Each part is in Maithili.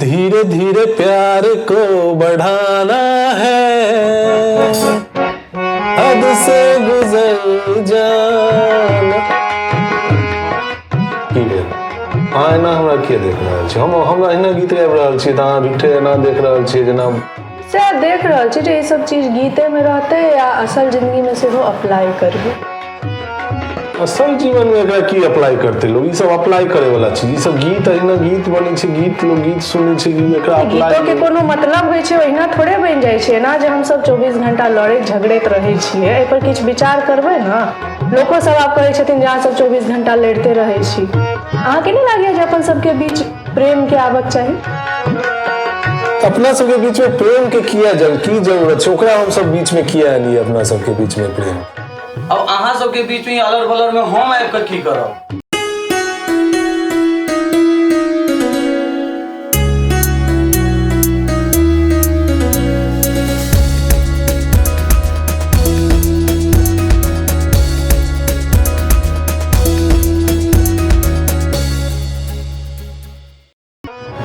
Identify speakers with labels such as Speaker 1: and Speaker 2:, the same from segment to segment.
Speaker 1: धीरे धीरे प्यार को बढ़ाना है, हद से गुजर जाना। की भेल? अहाँ एना हमरा किया देख रहल छी? हम हमरा एहिना गीत गाबि रहल छी तऽ अहाँ झूठे एना देख रहल छियै जेना।
Speaker 2: सएह देख रहल छी जे ई सब चीज गीतेमे रहतै या असल जिंदगीमे सेहो अप्लाई करबै।
Speaker 1: असल जीवन में एकरा की अप्लाई करते लोग? ई सब अप्लाई करे वाला चीज, ई सब गीत अहिना गीत बनै छै, गीत लोग गीत सुनै छै कि एकरा अप्लाई।
Speaker 2: गीतो के कोनो मतलब होइ छै, ओहिना थोड़े बनि जाइ छै। एना जे हमसब 24 घंटा लड़ैत झगड़ैत रहै छियै, एहि पर किछु विचार करबै ने। लोको सब आब कहै छथिन जे अहाँ सब 24 घंटा लड़िते रहै छी। अहाँके नहि लागैया जे अपन सबके बीच प्रेम के आबक चाही?
Speaker 1: अपना सबके बीच में प्रेम के किया जल की जरूरत छै? ओकरा हम सब बीच में किया एलियै अपना सबके बीच में प्रेम?
Speaker 3: अब अहाँ सबके बीच में अलर बलर में हम आबि कऽ की करब?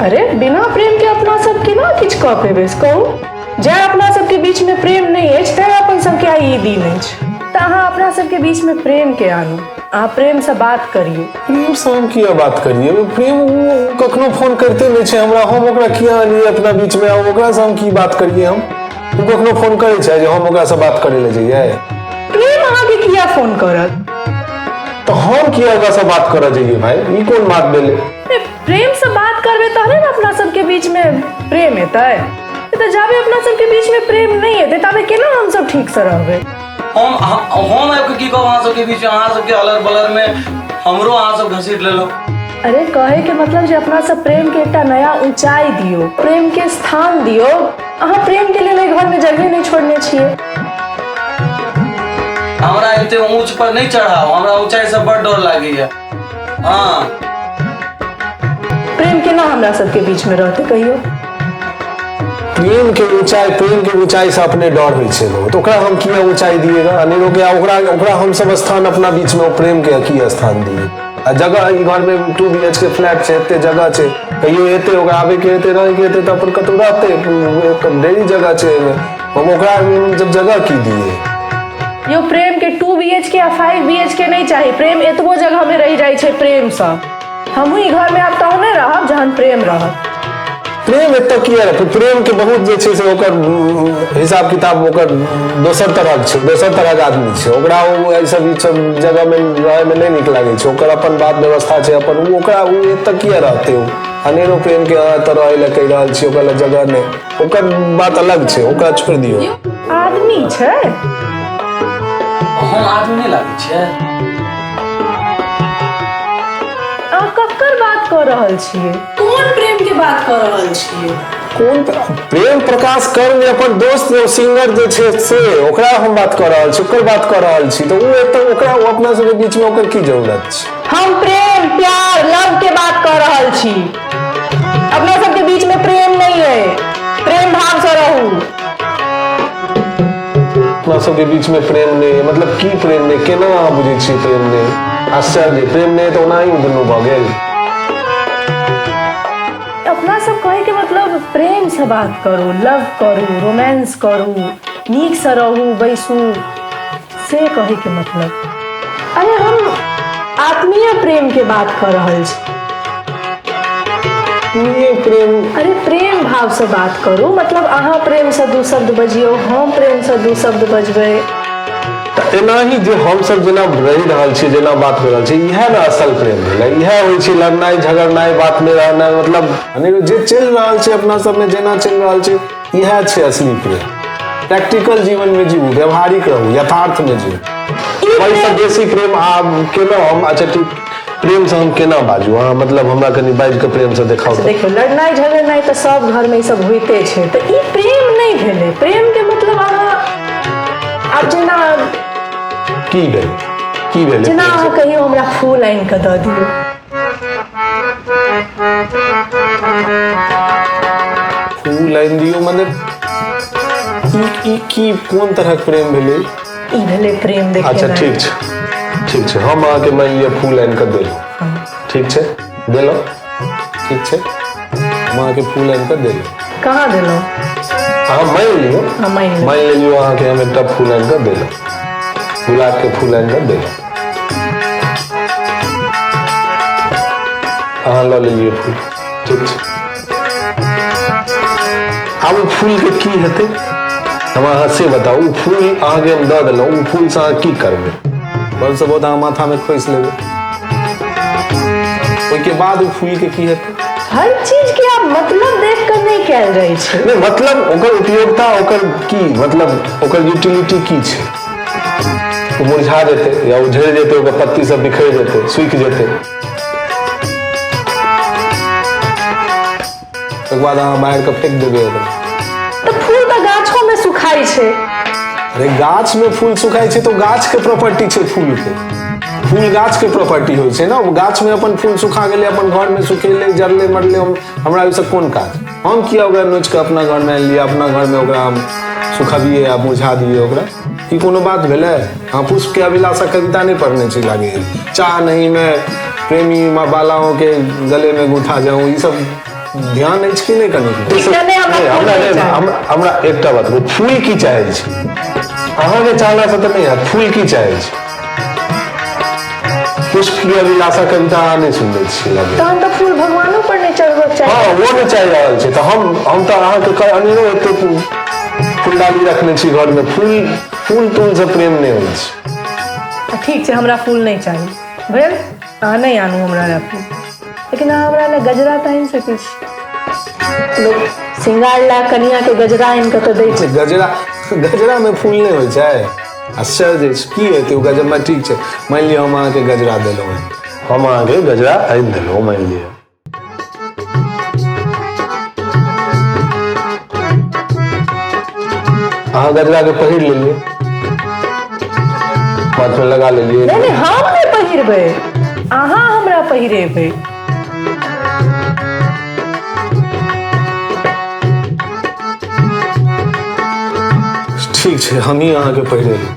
Speaker 2: अरे, बिना प्रेम के अपना सब केना किछु कऽ पेबै, से कहू? जै अपना सबके बीच में प्रेम नहि अछि, तैं अपन सबके आइ ई दिन अछि। तऽ अहाँ अपना सबके बीच में प्रेम के आनू, अहाँ प्रेम से बात करियौ।
Speaker 1: प्रेम से हम किया बात करिए? प्रेम ओ कखनो फोन करते नहि छै हमरा, हम ओकरा किया आनिए अपना बीच में? ओकरा से हम की बात करिए? हम ओ कखनो फोन करै छै जे हम ओकरा से बात करै लए जइए?
Speaker 2: प्रेम अहाँके किया फोन करत?
Speaker 1: तऽ हम किया ओकरा से बात करऽ जइए भाई? ई कोन बात भेलै?
Speaker 2: नहि, प्रेम से बात करबै तहने ने अपना सबके बीच में प्रेम एतै। तऽ जाबे अपना सबके बीच में प्रेम नहि एतै, ताबे केना हमसब ठीक से रहबै?
Speaker 3: हम हम आबि कऽ की कहब अहाँ सबके बीच? अहाँ सबके अलर बलर में हमरो अहाँ सब घसीट लेलहुँ।
Speaker 2: अरे, कहे के मतलब जे अपना सब प्रेम के एकटा नया ऊंचाई दियौ, प्रेम के स्थान दियौ। अहाँ प्रेम के लेल एहि घर में जगहे नहि छोड़ने छियै।
Speaker 3: हमरा एते ऊंच पर नहि चढ़ाओ, हमरा ऊंचाई से बड़ डर लागैया। हाँ।
Speaker 2: प्रेम केना हमरा सबके बीच में रहते, कहियो?
Speaker 1: प्रेम के ऊंचाई, प्रेम के ऊंचाई से अपने डर होइ छै बहुत। ओकरा हम किया ऊंचाई दिएगा अनेरो के? ओकरा ओकरा हम सब स्थान अपना बीच में प्रेम के की स्थान दिए आ जगह? ई घर में 2 BHK flat छै, एते जगह छै। कहियो एते ओकरा आबे के हेतै, रहै के हेतै, तऽ अपन कतौ रहतै। ढेरी जगह छै एहिमे, हम ओकरा जब जगह की दिए?
Speaker 2: यो, प्रेम के 2 BHK आ 5 BHK नहीं चाही। प्रेम एतबो जगह में रह जाइ छै प्रेम से। हमहूँ ई घर में आब तहने रहब जहन प्रेम रहब।
Speaker 1: प्रेम एतऽ किया रहतै? प्रेम के बहुत जे छै से ओकर हिसाब किताब ओकर दोसर तरहक छै, दोसर तरहक आदमी छै। ओकरा ओ एहि सब ई सब जगह में रहै में नहि नीक लागै छै। ओकर अपन बात व्यवस्था छै अपन। ओ ओकरा ओ एतऽ किया रहतै? ओ अनेरो प्रेम के अहाँ एतऽ रहै लए कहि रहल छी, ओकरा लए जगह नहि। ओकर बात अलग छै, ओकरा छोड़ि दियौ।
Speaker 2: आदमी छै।
Speaker 3: हम आदमी नहि लागै छियै?
Speaker 2: अहाँ ककर बात कऽ रहल छियै? कोन प्रेम के बात कऽ रहल छियै?
Speaker 1: कोन प्रेम? प्रकाश कर्ण जे अपन दोस्त जे सिंगर जे छै से, ओकरा हम बात कऽ रहल छी, ओकर बात कऽ रहल छी। तऽ ओ एतऽ ओकरा ओ अपना सबके बीच में ओकर की जरूरत छै?
Speaker 2: हम प्रेम, प्यार, लव के बात कऽ रहल छी। अपना सबके बीच में प्रेम नहीं है। प्रेम भाव से रहू।
Speaker 1: अपना सबके बीच में प्रेम नहि, मतलब की प्रेम नहि? केना अहाँ बुझै छियै प्रेम नहि? आश्चर्य, प्रेम नहि तऽ ओनाही दुनू भऽ गेल।
Speaker 2: अपना सब कहे के मतलब प्रेम से बात करू, लव करू, रोमांस करू, नीक से रहू, बैसू, से कहे के मतलब। अरे, हम आत्मीय प्रेम के बात कर रहल छी।
Speaker 1: ये प्रेम?
Speaker 2: अरे, प्रेम भाव से बात करू, मतलब अहाँ प्रेम से दू शब्द बजियौ, हम प्रेम से दू शब्द बजबै।
Speaker 1: तऽ एनाही जे हमसब जेना रहि रहल छी, जेना बात कऽ रहल छी, इएह ने असल प्रेम भेलै। इएह होइ छै लड़नाइ झगड़नाइ, बात नहि रहनाइ, मतलब यानी जे चलि रहल छै अपना सबमे, जेना चलि रहल छै, इएह छै असली प्रेम। प्रैक्टिकल जीवन में जीवू, व्यवहारिक रहू, यथार्थ में जीवू। ओहिसँ बेसी प्रेम आब केना हम? अच्छा ठीक, प्रेम से हम केना बाजू? अहाँ मतलब हमरा कनि बाजि कऽ प्रेम से देखाउ तऽ।
Speaker 2: देखियौ, लड़नाइ झगड़नाइ तऽ सब घरमे ई सब होइते छै, तऽ ई प्रेम नहि भेलै। प्रेम के मतलब अहाँ आब जेना
Speaker 1: की भेल, की भेलै?
Speaker 2: जेना
Speaker 1: प्रेम से?
Speaker 2: अहाँ कहियो हमरा फूल आनि कऽ दऽ दियौ।
Speaker 1: फूल आनि दियौ मतलब ई ई की कोन तरहक प्रेम भेलै?
Speaker 2: ई भेलै प्रेम
Speaker 1: अच्छा।
Speaker 2: देखेनाइ।
Speaker 1: ठीक छै, ठीक छै। हम अहाँके मानि लिअ फूल आनि कऽ देलहुँ, ठीक छै? देलहुँ, ठीक छै? हम अहाँके फूल आनि कऽ देलहुँ।
Speaker 2: कहाँ देलहुँ?
Speaker 1: अहाँ मानि लियौ।
Speaker 2: हाँ, मानि लेलहुँ।
Speaker 1: मानि लेलियौ, अहाँके हम एकटा फूल आनि कऽ देलहुँ, गुलाबके फूल आनि कऽ देलहुँ, अहाँ लऽ लेलियै फूल, ठीक छै। आब ओ फूलके की हेतै हमरा अहाँ से बताउ। ओ फूल अहाँके हम दऽ देलहुँ, ओ फूलसँ अहाँ की करबै? बड़ से बहुत अहाँ माथामे खोसि लेबै, ओहिके बाद ओ फूलके की हेतै?
Speaker 2: हर चीज के आब मतलब देख कऽ नहि कयल जाइ छै।
Speaker 1: नहि, मतलब ओकर उपयोगिता, ओकर की मतलब, ओकर यूटिलिटी की छै? ओ मुरझा जेतै या ओ झड़ि जेतै, ओकर पत्ती सब बिखरि जेतै, सूखि जेतै, ओकर बाद अहाँ बाहर कऽ फेंक देबै ओकरा।
Speaker 2: तऽ फूल तऽ गाछो में सुखाइ छै।
Speaker 1: अरे, गाछ में फूल सुखाइ छै तऽ गाछ के प्रॉपर्टी छै फूल के? फूल गाछ के प्रॉपर्टी होइ छै ने। ओ गाछ में अपन फूल सुखा गेलै, अपन घर में सुखेलै, जरलै, मरलै, हमरा ओहिसँ कोन काज? हम किया ओकरा नोचि कऽ अपना घर में आनलियै, अपना घर में ओकरा हम सुखबियै आ मुरझा दियै ओकरा? ई कोनो बात भेलै? अहाँ पुष्प के अभिलाषा कविता नहि पढ़ने छी लागैए। चाह नहीं मैं प्रेमी बालाओं के गले में गुथा जाऊं, ई सब ध्यान अछि कि नहि कनिक?
Speaker 2: ठीक छै, नहि, हमरा
Speaker 1: नहि,
Speaker 2: फूल
Speaker 1: हमरा
Speaker 2: नहि
Speaker 1: नहि,
Speaker 2: चाही।
Speaker 1: हमरा एकटा बात कहू, फूल की चाहै छी? अहाँके चाहलासँ तऽ नहि हैत। फूल की चाहै छी? पुष्प की अभिलाषा कविता अहाँ नहि सुनने छियै लागैए।
Speaker 2: तहन तऽ फूल भगवानो पर नहि चढ़बक चाही।
Speaker 1: हँ, ओ नहि चाहि रहल छै तऽ हम तऽ अहाँके अनेरो एते फूलडाली रखने छी घरमे। फूल फूल तूल से प्रेम नहि होइ छै।
Speaker 2: ठीक छै, हमरा फूल नहि चाही, भेल? अहाँ नहि आनू हमरा लए फूल, लेकिन अहाँ हमरा लए गजरा तऽ आनि सकै छी। लोक श्रृंगार लए कनियाके गजरा आनि कऽ तऽ दै छै।
Speaker 1: गजरा, गजरामे फूल नहि होइ छै? आश्चर्य अछि। की हेतै ओ गजरामे? ठीक छै, मानि लिअ हम अहाँके गजरा देलहुँ हेँ, हम अहाँके गजरा आनि देलहुँ, मानि लिअ। अहाँ गजरा के पहिर लेलियै, माथ में लगा लेलियै।
Speaker 2: नहि नहि, हम नहि पहिरबै, अहाँ हमरा पहिरेबै।
Speaker 1: ठीक छै, हमही अहाँके पहिरेबै,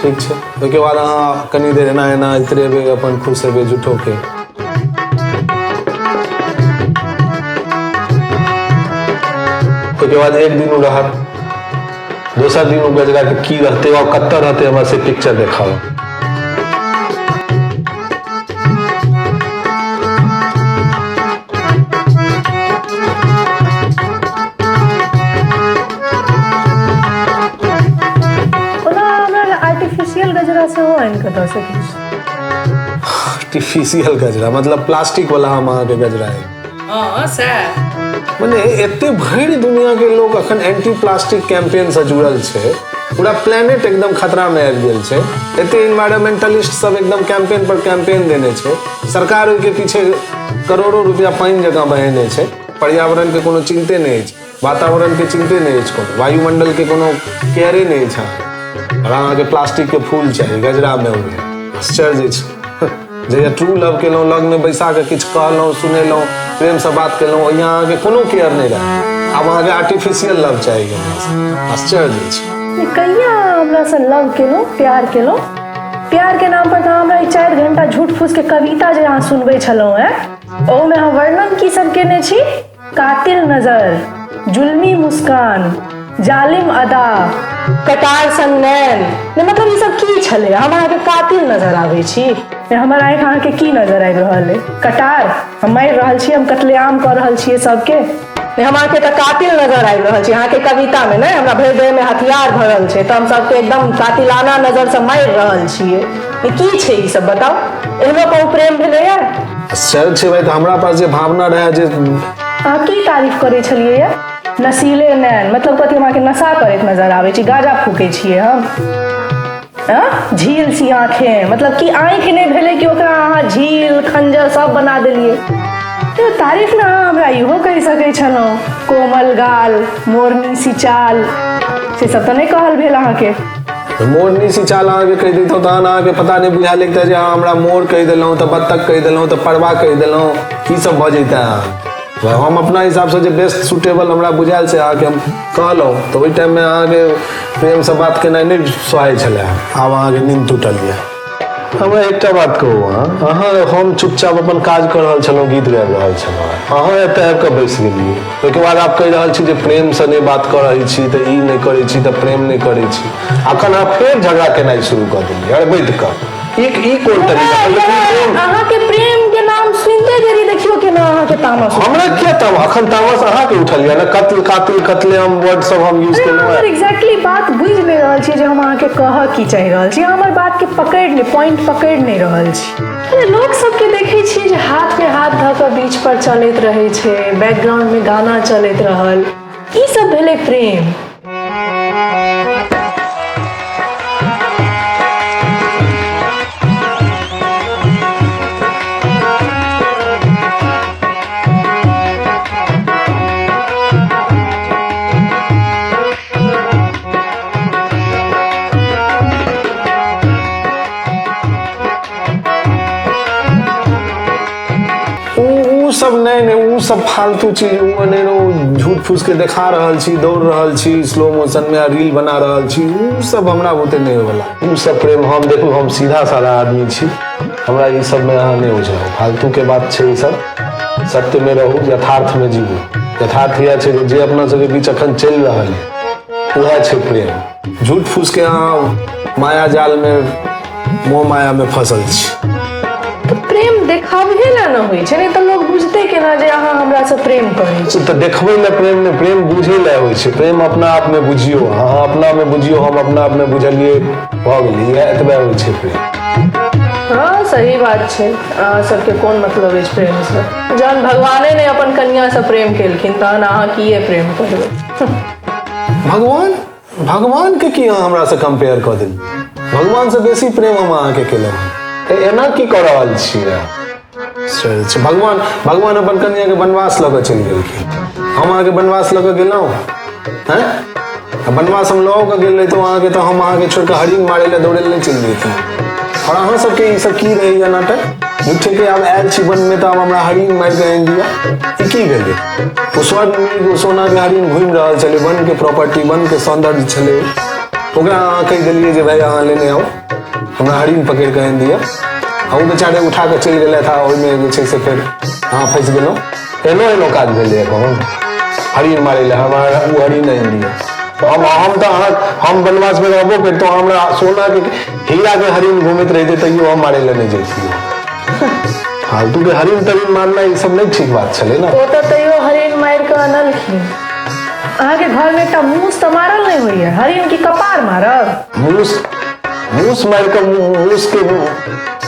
Speaker 1: ठीक छै। ओहिके बाद अहाँ कनी देर एना एना इतरेबै, अपन खुश हेबै झूठोके। ओहिके बाद एक दिन ओ रहत, दोसर दिन ओ गजरा के की रहतै और कतऽ रहतै, हमरा से पिक्चर देखाओ।
Speaker 2: ओना हमरा लए आर्टिफिशियल गजरा सेहो आनि कऽ दऽ सकै छी।
Speaker 1: आर्टिफिशियल गजरा मतलब प्लास्टिक वाला हम अहाँके गजरा है?
Speaker 2: हँ, सएह।
Speaker 1: मने एते भरि दुनिया के लोग अखन एंटी प्लास्टिक कैंपेन से जुड़ल छै, पूरा प्लेनेट एकदम खतरा में आबि गेल छै, एते इन्वायरमेंटलिस्ट सब एकदम कैंपेन पर कैंपेन देने छै, सरकार ओहिके पीछे करोड़ों रुपया पानि जकाँ बहेने छै, पर्यावरण के कोनो चिंते नहि अछि, वातावरण के चिंते नहि अछि, कोनो वायुमंडल के कोनो केयरे नहि अछि अहाँके, और अहाँके प्लास्टिक के फूल चाही गजरा में? ओ आश्चर्य छै। जहिया ट्रू लव केलहुँ, लगमे बैसा कऽ किछु कहलहुँ, सुनेलहुँ, प्रेमसँ बात केलहुँ, ओहिया अहाँके कोनो केयर नहि रहै। आब अहाँके आर्टिफिशियल लव चाही हमरासँ? आश्चर्य छै।
Speaker 2: कहिया हमरासँ लव केलहुँ, प्यार केलहुँ? प्यार के नाम पर तऽ हमरा ई 4 घंटा झूठ फूस के कविता जे अहाँ सुनबै छलहुँ हेँ, ओहूमे अहाँ वर्णन की सब केने छी? कातिल नजर, जुल्मी मुस्कान, जालिम अदा, कटार सन नैन, नहि मतलब ई सब की छलै? हम अहाँके कातिल नजर आबै छी? नहि, हमर आँखि अहाँके की नजर आबि रहल अइ? कटार? हम मारि रहल छी, हम कत्लेआम कऽ रहल छियै सबके? नहि, हम अहाँके तऽ कातिल नजर आबि रहल छी अहाँके कवितामे? नहि, हमरा भरि देहमे हथियार भरल छै तऽ हम सबके एकदम कातिलाना नजरसँ मारि रहल छियै? नहि, की छै ई सब बताउ? एहनो कहूँ प्रेम भेलैया?
Speaker 1: आश्चर्य छै भाई, तऽ हमरा पास जे भावना रहै जे
Speaker 2: अहाँ की तारीफ करै छलियै ये? नशीले नैन मतलब कथी? हम अहाँके नशा करैत नजर आबै छी? गाजा फूकै छियै हम? आँ? झील सी आँखें मतलब कि आँखि नहि भेलै कि ओकरा अहाँ झील खंजर सब बना देलियै? तो तारीफ ने अहाँ हमरा इहो कहि सकै छलहुँ, कोमल गाल, मोरनी सी चाल, से सब तऽ नहि कहल भेल अहाँके।
Speaker 1: मोरनी सी चाल अहाँके कहि दैतहुँ तहन अहाँके पता नहि बुझा लगतै जे अहाँ हमरा मोर कहि देलहुँ तऽ बत्तख कहि देलहुँ तऽ परवा कहि देलहुँ, की सब भऽ जैतै अहाँ? हम अपना हिसाबसँ जे बेस्ट सुटेबल हमरा बुझायल से अहाँके हम कहलहुँ। तऽ ओहि टाइममे अहाँके प्रेमसँ बात केनाइ नहि सोहाइ छलै, आब अहाँके नींद टूटल यऽ। हमरा एकटा बात कहू, अहाँ अहाँ हम चुपचाप अपन काज कऽ रहल छलहुँ, गीत गाबि रहल छलहुँ, अहाँ एतऽ आबि कऽ बैस गेलियै। ओहिके बाद आब कहि रहल छी जे प्रेमसँ नहि बात कऽ रहल छी, तऽ ई नहि करै छी, तऽ प्रेम नहि करै छी। अखन अहाँ फेर झगड़ा केनाइ शुरू कऽ देलियै। अरे बैठ कऽ ई ई कोन तरीका?
Speaker 2: अहाँके प्रेम के नाम सुनते देरी देखियो केना अहाँके तामस।
Speaker 1: हमरा किया तामस? अखन तामस अहाँके उठल यऽ ने। कत्ल, कातिल, कत्ले हम वर्ड सब हम यूज केलहुँ।
Speaker 2: हमर एग्जैक्टली बात बुझि नहि रहल छी जे हम अहाँके कहऽ की चाहि रहल छी। अहाँ हमर बात के पकड़ि नहि, पॉइंट पकड़ि नहि रहल छी। अरे लोक सबके देखै छियै जे हाथ में हाथ धऽ कऽ बीच पर चलैत रहै छै, बैकग्राउंड में गाना चलैत रहल, ई सब भेलै प्रेम।
Speaker 1: उ सब नहि नहि, उ सब फालतू चीज, उ अनेरो झूठ फूस के देखा रहल छी, दौड़ रहल छी स्लो मोशन में आ रील बना रहल छी, उ सब हमरा बुते नहि होइवला। उ सब प्रेम हम देखू, हम सीधा साधा आदमी छी, हमरा ई सब में अहाँ नहि उझाउ, फालतू के बात छै ई सब। सत्य में रहू, यथार्थ में जीबू। यथार्थ इएह छै जे अपना सबके बीच अखन चलि रहल है उएह छै प्रेम। झूठ फूस के अहाँ माया जाल में, मोह माया में फसल छी।
Speaker 2: तऽ प्रेम देखाबहे ला न होइ छै, नहि तऽ लोग बुझतै केना जे अहाँ हमरा से प्रेम करै छी?
Speaker 1: तऽ देखबै लए प्रेम नहि, प्रेम बुझै लए होइ छै। प्रेम अपना आप में बुझियौ, अहाँ अपना में बुझियौ, हम अपना आप में बुझलियै, भऽ गेलै, इएह एतबे होइ छै प्रेम।
Speaker 2: हँ, सही बात छै। अहाँ सबके कोन मतलब अछि प्रेमसँ? जहन भगवाने नहि अपन कनियासँ प्रेम केलखिन तहन अहाँ किए प्रेम करबै?
Speaker 1: भगवान, भगवान के की अहाँ हमरा से कंपेयर कऽ देलियै? भगवान से बेसी प्रेम हम अहाँके केलहुँ हँ, तऽ एना की कऽ रहल छियै? अच्छा, भगवान, भगवान अपन कन्या के वनवास लऽ कऽ चलि गेलखिन, हम अहाँके वनवास लऽ कऽ गेलहुँ हैं? आ वनवास हम लऽ कऽ गेल रहितहुँ अहाँके तऽ हम अहाँके छोड़ि कऽ हरिण मारै लए दौड़ै लए नहि चलि जैतहुँ। आओर अहाँ सबके ई सब की रहैया नाटक झूठे के? आब आयल छी वन में तऽ आब हमरा हरिण मारि कऽ आनि दिअ, ई की भेलै? ओ स्वर्ण मृग, ओ सोना के हरिण घुमि रहल छलै, वन के प्रॉपर्टी, वन के सौंदर्य छलै, ओकरा अहाँ कहि देलियै जे भाय अहाँ लेने आउ, हमरा हरिण पकड़ि कऽ आनि दिअ, आ ओ बेचारे उठा कऽ चलि गेलथि, आ ओहिमे जे छै से फेर अहाँ फँसि गेलहुँ। एनो एनो काज भेलै कहूँ हरिण मारै लए हमरा ओ हरिण आनि दिअ। हम तऽ अहाँ, हम वनवासमे रहबो करितहुँ, हमरा सोना के हीरा के हरिण घूमैत रहितै तैयो हम मारै लए नहि जैतियै। फालतू के हरिण तरिण मारनाइ ई सब नहि ठीक बात छलै ने।
Speaker 2: ओ तऽ तैयो हरिण मारि कऽ अनलखिन। अहाँके घरमे एकटा मूस तऽ मारल नहि होइया, हरिण की कपार मारब?
Speaker 1: मूस, मूस मारि कऽ, मूस के,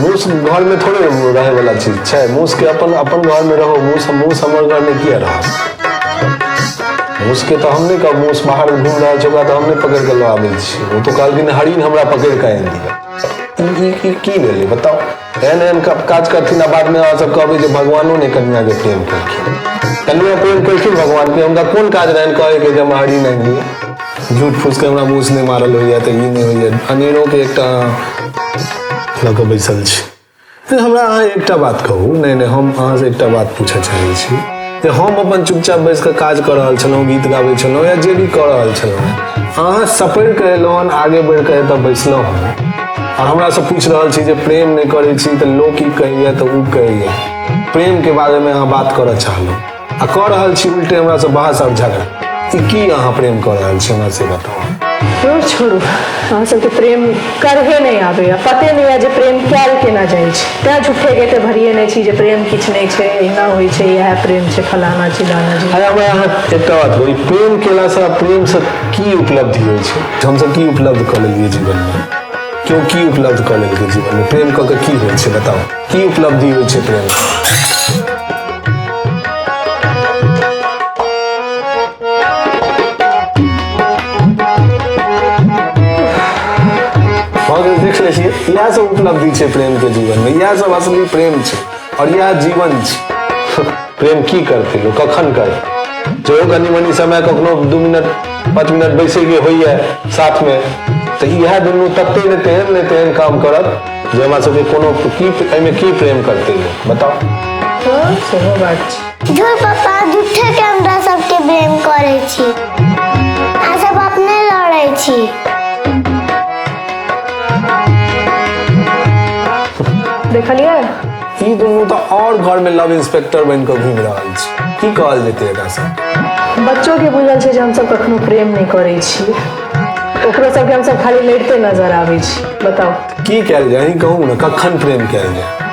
Speaker 1: मूस घर में थोड़े रहे वाला चीज छै। मूस के अपन अपन घर में रहो। मूस, मूस हमर घर में किया रहत? मूस के तऽ हम नहि कहब। मूस बाहर घूम रहल छै, ओकरा तऽ हम नहि पकड़ि कऽ लऽ आबै छी। ओ तऽ कहलखिन हरिण हमरा पकड़ि कऽ आनि दिअ। ई ई की भेलै बताउ? एहन एहन काज करथिन आ बादमे अहाँ सब कहबै जे भगवानो नहि कन्या के प्रेम केलखिन। कन्या प्रेम केलखिन भगवान के, हुनका कोन काज रहनि कहै के जे हमरा हरिण आनि दिअ? झूठ फूस के हमरा मूस नहि मारल होइया तऽ ई नहि होइया, अनेरो के एकटा लऽ कऽ बैसल छी। हमरा अहाँ एकटा बात कहू। नहि नहि, हम अहाँसँ एकटा बात पूछऽ चाहै छी जे हम अपन चुपचाप बैस कऽ काज कऽ रहल छलहुँ, गीत गाबै छलहुँ या जे भी कऽ रहल छलहुँ, अहाँ सपरि कऽ एलहुँ हन, आगे बढ़ि कऽ एतऽ बैसलहुँ हन आओर हमरासँ पूछि रहल छी जे प्रेम नहि करै छी तऽ लोक ई कहैया तऽ ओ कहैया। प्रेमके बारेमे अहाँ बात करऽ चाहलहुँ आ कऽ रहल छी उल्टे हमरासँ बहस आओर झगड़ा। ई की अहाँ प्रेम कऽ रहल छी, हमरा से बताउ।
Speaker 2: छोड़ू छोड़ू, अहाँ सबके प्रेम करहे नहि आबैया, पते नहि यऽ जे प्रेम कयल केना जाइ छै, तेँ झूठेके एते भरिए नहि छी जे प्रेम किछु नहि छै, एहिना होइ छै, इएह प्रेम छै, फलाना चिलाना जी।
Speaker 1: अरे हमरा अहाँ एकटा बात कहू, ई प्रेम केलासँ, प्रेमसँ की उपलब्धि होइ छै? हमसब की उपलब्ध कऽ लेलियै जीवनमे? केओ की उपलब्ध कऽ लेलकै जीवनमे? प्रेम कऽ के की होइ छै बताउ, की उपलब्धि होइ छै प्रेम? भऽ गेल, देख लै छियै, इएह सब उपलब्धि छै प्रेम के जीवन में, इएह सब असली प्रेम छै और इएह जीवन छै। प्रेम की करतै लोक, कखन करतै? जो कनि मनि समय कखनो 2 मिनट 5 मिनट बैसै के होइए साथ में तऽ इएह दुनू तते ने तेहन ने तेहन काम करत जे हमरा सबके कोनो की एहिमे की प्रेम करतै लोक बताउ?
Speaker 2: हँ, सेहो बात छै।
Speaker 4: झूठ पप्पा, झूठे के हमरा सबके ब्लेम करै छी, अहाँ सब अपने लड़ै छी।
Speaker 2: देखलियै?
Speaker 1: ई दुनू तऽ आओर घर में लव इंस्पेक्टर बनि कऽ घूमि रहल छै। की कहल जेतै एकरा सब?
Speaker 2: बच्चो के बुझल छै जे हमसब कखनो प्रेम नहि करै छियै। ओकरो सबके हमसब खाली लड़िते नजर आबै छी। बताउ
Speaker 1: की कयल जाय? अहीं कहू ने, कखन प्रेम कयल जाय?